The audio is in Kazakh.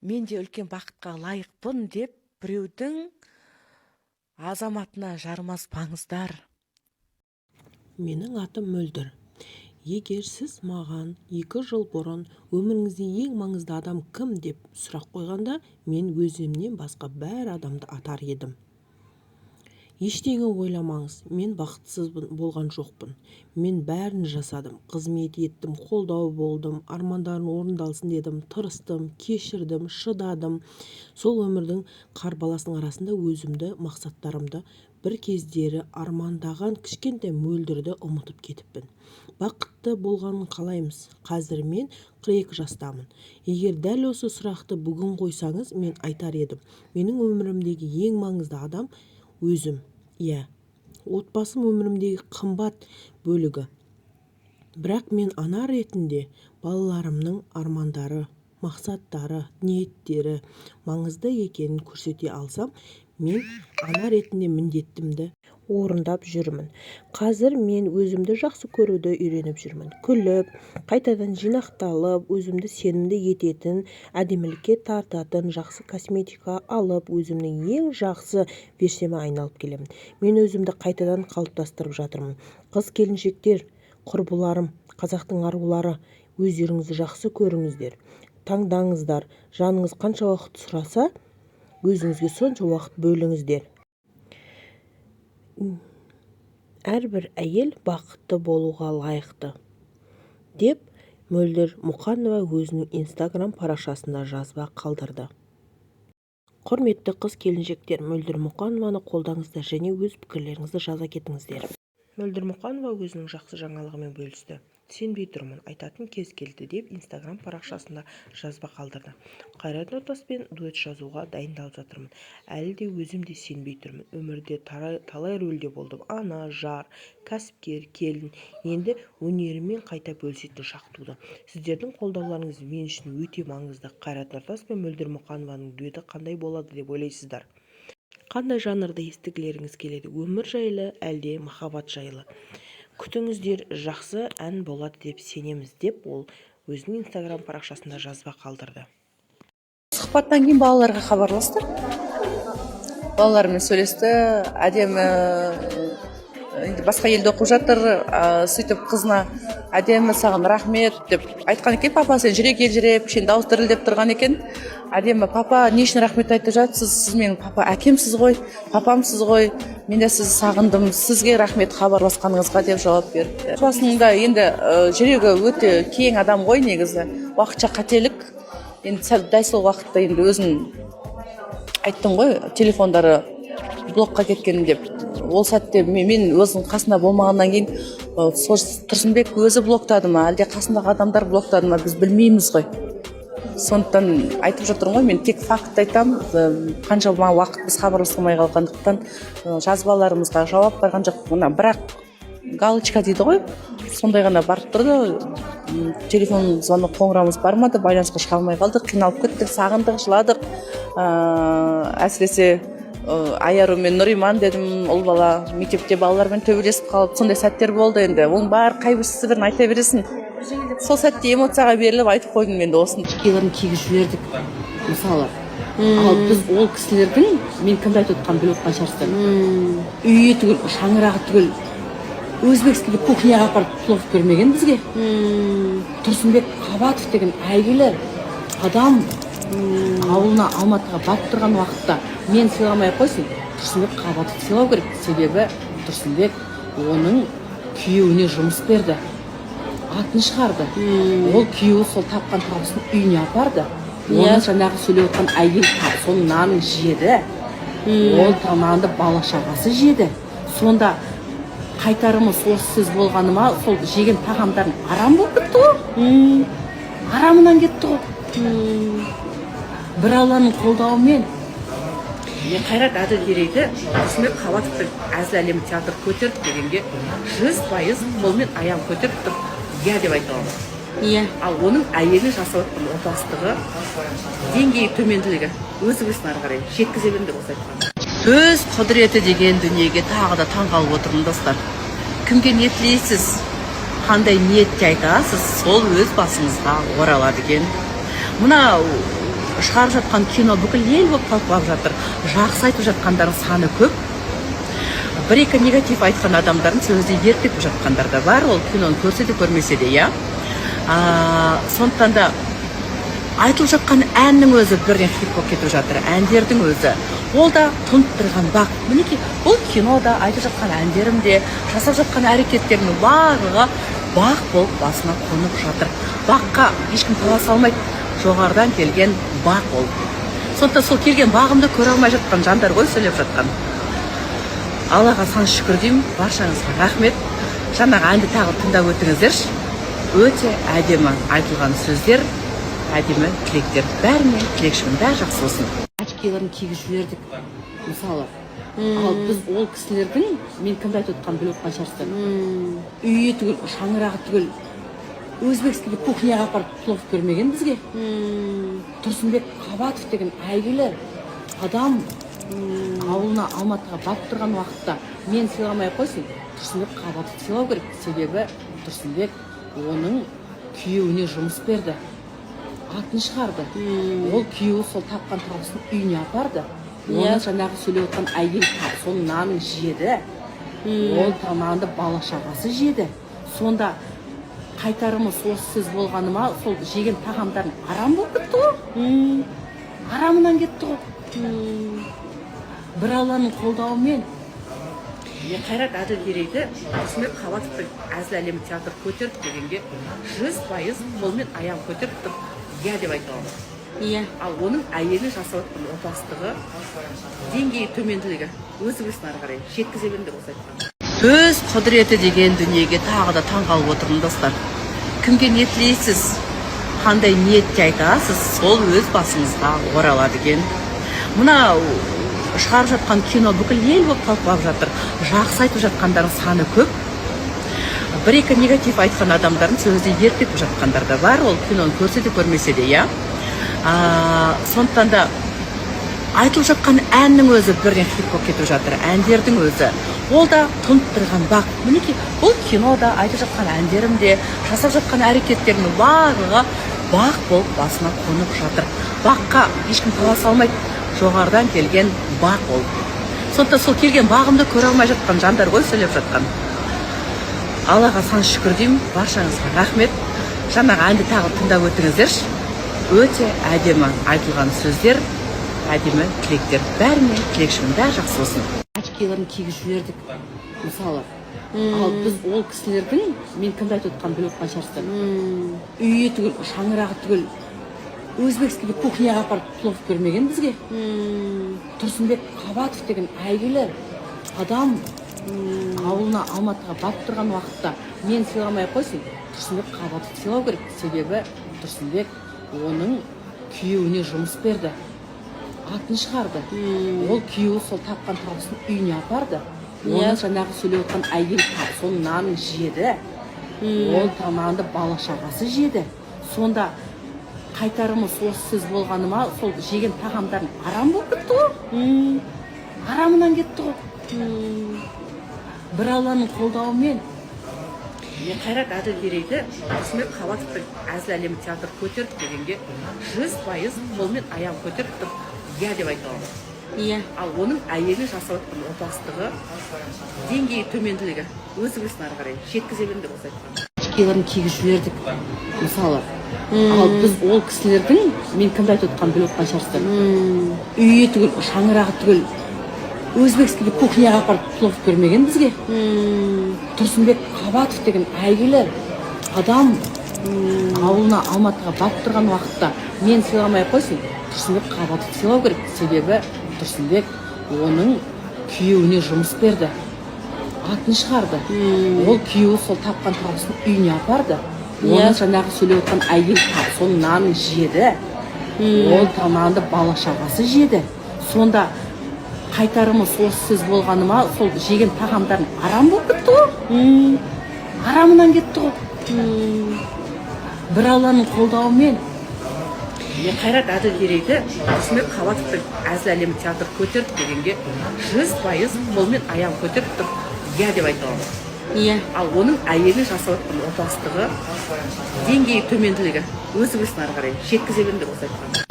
Мен де үлкен бақытқа лайықпын деп біреудің азаматына жармаспаңыздар. Менің атым Мөлдір. Егер сіз маған 2 жыл бұрын «Өміріңізде ең маңызды адам кім?» деп сұрақ қойғанда, мен өзімнен басқа бар адамды атар едім. Ештеңе ойламаңыз, мен бақытсыз болған жоқпын. Мен бәрін жасадым: қызмет еттім, қолдау болдым, армандарың орындалсын дедім, тырыстым, кешірдім, шыдадым. Сол өмірдің қарбаласының арасында өзімді, мақсаттарымды, бір кездері армандаған кішкентай Мөлдірді ұмытып кетіппін. Бақытты болғанын қалаймыз. Қазір мен 42 жастамын. Егер дәл осы сұрақты бүгін қойсаңыз, мен айтар едім: менің өмірімдегі ең маңызды адам – өзім. Иә, отбасым өмірімдегі қымбат бөлігі, бірақ мен ана ретінде балаларымның армандары, мақсаттары, ниеттері маңызды екенін көрсете алсам, мен ана ретінде міндетімді орындап жүрмін. Қазір мен өзімді жақсы көруді үйреніп жүрмін. Күліп, қайтадан жинақталып, өзімді сенімді ететін, әдемілікке тартатын жақсы косметика алып, өзімнің ең жақсы версияма айналып келемін. Мен өзімді қайтадан қалыптастырып жатырмын. Қыз-келіншектер, құрбыларым, қазақтың арулары, өздеріңізді жақсы көріңіздер, таңдаңыздар. Жаныңыз қанша уақыт сұраса, өзіңізге сонша уақыт бөліңіздер. Әрбір әйел бақытты болуға лайықты, деп Мөлдір Мұқанова өзінің инстаграм парақшасында жазба қалдырды. Құрметті қыз-келіншектер, Мөлдір Мұқанованы қолдаңыздар және өз пікірлеріңізді жаза кетіңіздер. Мөлдір Мұқанова өзінің жақсы жаңалығымен бөлісті. «Сенбей тұрмын, айтатын кез келді», – деп инстаграм парақшасында жазба қалдырды. «Қайрат Нұртаспен дуэт жазуға дайындалып жатырмын. Әлі де өзім де сенбей тұрмын. Өмірде талай рөлде болдым: ана, жар, кәсіпкер, келін. Енді өнеріммен қайта бөлісетін шақ туды. Сіздердің қолдауларыңыз мен үшін өте маңызды. Қайрат Нұртас пен Мөлдір Мұқанованың дуэті қандай болады деп ойлайсыздар? Қандай жанрды естігілеріңіз келеді: өмір жайлы әлде махаббат жайлы? Күтіңіздер, жақсы ән болады деп сенеміз», – деп ол өзінің инстаграм парақшасында жазба қалдырды. Сұхбаттан кейін балаларға хабарласты, балалармен сөйлесті. Әдемі енді басқа елде оқып жатыр. Сөйтіп қызына: «Әдемі, саған рахмет», – деп айтқан екен. Папасы енді жүрегі елжіреп, кішкене дауысы дірілдеп тұрған екен. Әдемі: «Папа, не үшін рахмет айтып жатсыз? Сіз менің папа, әкемсіз ғой, папамсыз ғой. Мен де сізді сағындым. Сізге рахмет хабарласқаныңызға», – деп жауап беріпті. Папасының да енді жүрегі өте кең адам ғой негізі. Уақытша қателік енді, сәл дәл сол уақытта енді өзің айттың ғой, телефондары блокқа кеткен деп. Ол сәтте мен өзім қасында болмағаннан кейін, сол Тұрсынбек өзі блоктады ма, әлде қасындағы адамдар блоктады ма, біз білмейміз ғой. Сондықтан айтып жатырмын ғой, мен тек факт айтамын. Қаншама уақыт біз хабарласа алмай қалғандықтан, жазбаларымызға жауап барған жоқ. Мына бірақ галочка дейді ғой, сондай ғана барып тұрды. Телефон звонок, қоңырауымыз бармады, байланысқа шыға алмай қалдық. Қиналып кеттік, сағындық, жыладық. Әсіресе Айару мен Нұриман дедім, ұл бала мектепте балалармен төбелесіп қалып, сондай сәттер болды. Енді оның бәрі қайсысы бірін айта бересің, сол сәтте эмоцияға беріліп айтып қойдым енді осыны. Очкиларын кигізіп жібердік мысалы. Ал біз ол кісілердің, мен кімді айтып отқанымды біліп отқан шығарсыздар, үйі түгіл, шаңырағы түгіл, өзбекский кухняға апарып плов бермеген бізге. Тұрсынбек Қабатов деген әйгілі адам ауылына, Алматыға барып тұрған уақытта мен сыйламай ақ қойсын, Тұрсынбек Қабатовты сыйлау керек. Себебі Тұрсынбек оның күйеуіне жұмыс берді, атын шығарды. Ол күйеуі сол тапқан табысын үйіне апарды. Оның жаңағы сөйлеп отқан әйел соның нанын жеді, ол нанды бала шағасы жеді. Сонда қайтарымы осы сөз болғаны ма? Сол жеген тағамдарың арам болып кетті ғой, арамынан кетті ғой. Бір Алланың қолдауымен. Мен Қайрат Әділгерейді Тұрсынбек Қабатовтың «Әзіл әлемі» театр көтерді дегенге 100% қолмен аяғын көтеріп тұрып «иә» деп айта аламын. Ал оның әйелі жасап отқан опасыздығы, деңгейі төменділігі, өзі білсін, ары қарай жеткізе беріңдер осы айтқанды. Сөз құдіреті деген дүниеге тағы да таңғалып отырмын, достар. Кімге не тілейсіз, қандай ниетте айтасыз, сол өз басыңызға оралады екен. Мына Шығарып жатқан кино бүкіл ел болып талқылап жатыр. Жақсы айтып жатқандардың саны көп, бір екі негатив айтқан адамдардың сөзіне еріп кетіп жатқандар да бар, ол киноны көрсе де, көрмесе де, иә. Сондықтан да айтылып жатқан әннің өзі бірден хит болып кетіп жатыр, әндердің өзі. Ол да тұнып тұрған бақ. Мінекей, бұл кинода айтып жатқан әндерім де, жасап жатқан әрекеттерімнің барлығы бақ болып басына қонып жатыр. Баққа ешкім таласа алмайды, жоғарыдан келген бақ ол. Сондықтан сол келген бағымды көре алмай жатқан жандар ғой сөйлеп жатқан. Аллаға сан шүкір деймін, баршаңызға рахмет. Жаңағы әнді тағы тыңдап өтіңіздерші. Өте әдемі айтылған сөздер, әдемі тілектер. Бәріне тілекшімін, бәрі жақсы болсын. Очкиларын кигізіп жібердік, мысалы. Ал біз ол кісілердің, мен кімді айтып отқанын біліп отқан шығарсыздар, үйі түгіл, шаңырағы түгіл, өзбекский кухняға апарып плов бермеген бізге. Тұрсынбек Қабатов деген әйгілі адам ауылына, Алматыға барып тұрған уақытта мен сыйламай ақ қойсын, Тұрсынбек Қабатовты сыйлау керек. Себебі Тұрсынбек оның күйеуіне жұмыс берді, атын шығарды. Ол күйеуі сол тапқан табысын үйіне апарды. Оның жаңағы сөйлеп отқан әйел сол нанын жеді, ол нанды бала шағасы жеді. Сонда қайтарымы осы сөз болғаны ма? Сол жеген тағамдардың арам болып кетті ғой, арамынан кетті ғой. Бір Алланың қолдауымен мен Қайрат Әділгерейді Тұрсынбек Қабатовтың әзіл әлемі театр көтерді дегенге 100% қолмен аяғын көтеріп тұрып иә деп айта аламын. Ал оның әйелі жасап жатқан опасыздығы, деңгейі төменділігі, өзі білсін, ары қарай жеткізе беріңдер осы айтқанды. Сөз құдіреті деген дүниеге тағы да таңғалып отырмын, достар. Кімге не тілейсіз, қандай ниетте айтасыз, сол өз басыңызға оралады екен. Мына шығарып жатқан кино бүкіл ел болып талқылап жатыр. Жақсы айтып жатқандардың саны көп, бір екі негатив айтқан адамдардың сөзіне еріп кетіп жатқандар да бар, ол киноны көрсе де, көрмесе де, иә. Сондықтан да айтылып жатқан әннің өзі бірден хит болып кетіп жатыр, әндердің өзі. Ол да тұнып тұрған бақ. Мінекей, бұл кинода айтып жатқан әндерім де, жасап жатқан әрекеттерімнің барлығы бақ болып басына қонып жатыр. Баққа ешкім таласа алмайды, жоғарыдан келген бақ ол. Сондықтан сол келген бағымды көре алмай жатқан жандар ғой сөйлеп жатқан. Аллаға сан шүкір деймін, баршаңызға рахмет. Жаңағы әнді тағы тыңдап өтіңіздерші. Өте әдемі айтылған сөздер, әдемі тілектер. Бәріне тілекшімін, бәрі жақсы болсын. Очкиларын кигізіп жібердік, мысалы. Ал біз ол кісілердің, мен кімді айтып отқанын біліп отқан шығарсыздар, үйі түгіл, шаңырағы түгіл, өзбекский кухняға апарып плов бермеген бізге. Тұрсынбек Қабатов деген әйгілі адам ауылына, Алматыға барып тұрған уақытта мен сыйламай ақ қойсын, Тұрсынбек Қабатовты сыйлау керек. Себебі Тұрсынбек оның күйеуіне жұмыс берді, атын шығарды. Ол күйеуі сол тапқан табысын үйіне апарды. Оның жаңағы сөйлеп отқан әйел сол нанын жеді, ол нанды бала шағасы жеді. Сонда қайтарымы осы сөз болғаны ма? Сол жеген тағамдардың арам болып кетті ғой, арамынан кетті ғой. Бір Алланың қолдауымен мен Қайрат Әділгерейді Тұрсынбек Қабатовтың әзіл әлемі театр көтерді дегенге 100% қолмен аяғын көтеріп тұрып иә деп айта аламын. Ал оның әйелі жасап жатқан опасыздығы, деңгейі төменділігі, өзі білсін, ары қарай жеткізе беріңдер осы айтқанды. Очкиларын кигізіп жібердік, мысалы. Ал біз ол кісілердің, мен кімді айтып отқанын біліп отқан шығарсыздар, үйі түгіл, шаңырағы түгіл, өзбекский кухняға апарып плов бермеген бізге. Тұрсынбек Қабатов деген әйгілі адам ауылына, Алматыға барып тұрған уақытта мен сыйламай ақ қойсын, Тұрсынбек Қабатовты сыйлау керек. Себебі Тұрсынбек оның күйеуіне жұмыс берді, атын шығарды. Ол күйеуі сол тапқан табысын үйіне апарды. Оның жаңағы сөйлеп отқан әйел сол нанын жеді, ол нанды бала шағасы жеді. Сонда қайтарымы осы сөз болғаны ма? Сол жеген тағамдардың арам болып кетті ғой, арамынан кетті ғой. Бір Алланың қолдауымен мен Қайрат Әділгерейді Тұрсынбек Қабатовтың әзіл әлемі театр көтерді дегенге 100% қолмен аяғын көтеріп тұрып иә деп айта аламын. Ал оның әйелі жасап жатқан опасыздығы, деңгейі төменділігі, өзі білсін, ары қарай жеткізе беріңдер осы айтқанды.